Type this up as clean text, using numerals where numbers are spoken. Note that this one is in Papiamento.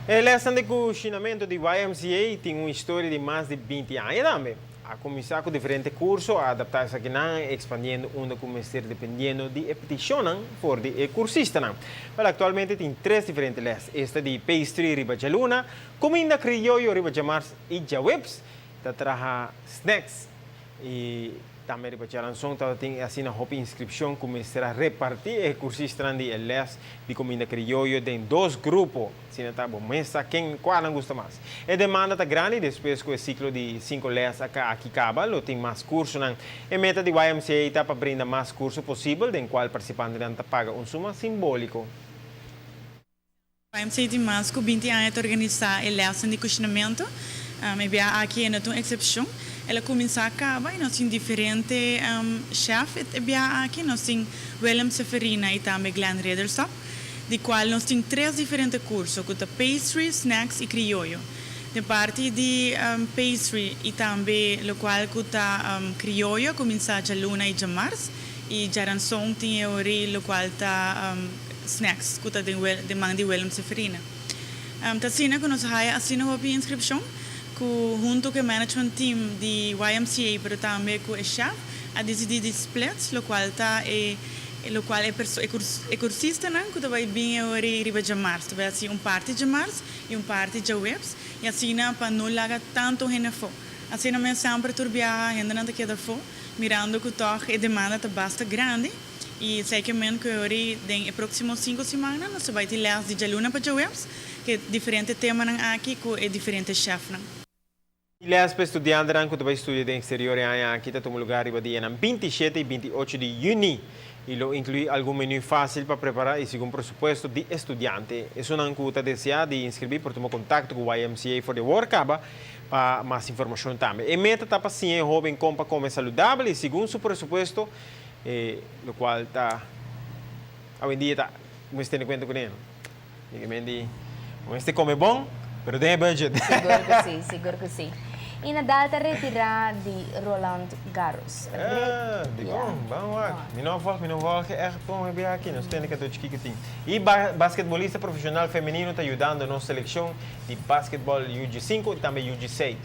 E lesnan di cushinamento di YMCA tin un historia di mas di 20 aña tambe. A cuminsa cu diferente curso, a adapta esakinan, expandiendo unda cu mester dependiendo di e peticionnan for di e cursistanan. Pero actualmente tin tres diferente les. Esta di pastry riba djaluna, cuminda crioyo riba djamars y djaweps, ta traha snacks y tambe riba djaranson. Tabatin asina hopi inscripcion cu mester a reparti e cursistanan di e les di cuminda crioyo den dos grupo. Asina ta bo mes sa ken cual nan gusta mas. E demanda ta grandi. Despues cu e ciclo di cinco les aki caba, lo tin mas cursonan. E meta di YMCA ta pa brinda mas curso posibel, den cual participantenan ta paga un suma simbolico. YMCA tin mas cu 20 aña ta organisa e lesnan di cushinamento. E biaha aki no ta un excepcion. El a cuminsa caba y nos tin diferente chef e biaha aki. Nos tin Willem Seferina y tambe Glenn Ridderstap, di cual nos tin tres diferente curso, cu ta pastry, snacks y crioyo. Di parti di pastry y tambe locual cu ta crioyo a cuminsa djaluna y djamars, y djaranson tin e ori locual ta snacks, cu ta den man di Willem Seferina. Ta asina cu nos haya asina hopi inscripcion cu hunto cu e management team di YMCA, pero tambe cu e chef, a dicidi di split locual ta e locual e cursistanan cu ta bay bin e ori riba djamars, ta bay haci un parti djamars y un parti djaweps, y asina pa no laga tanto hende afo. Asina mes semper tur biaha hendenan ta keda afo, mirando cu toch e demanda ta basta grandi. Y zeker men cu ori den e proximo 5 simannan nos ta bay tin les di djaluna pa djaweps, cu diferente temanan aki cu e diferente chefnan. Les pa studiantenan cu ta bay studia den exterior aki ta tuma luga riba dia 27 y 28 di juni y lo inclui algun menu facil pa prepara y segun presupuesto di studiante. Esunnan cu ta desea di inscribi por tuma contacto cu YMCA for di awor caba pa mas informacion tambe. E meta ta pa siña hoben con pa come saludabel y segun su presupuesto, locual ta hoy en dia ta mester tene cuenta cu ne. Di mester come bon, pero den budget. Sigur cu si, sigur cu si. Y Nadal ta retira di Roland Garros. Ah, di bon, ban wak. Mi no volg echt bon heb aki, nos tin cu chiquito tin. Y basketbolista profesional femenino ta yudando nos seleccion di basketball UG5 y tambe UG6.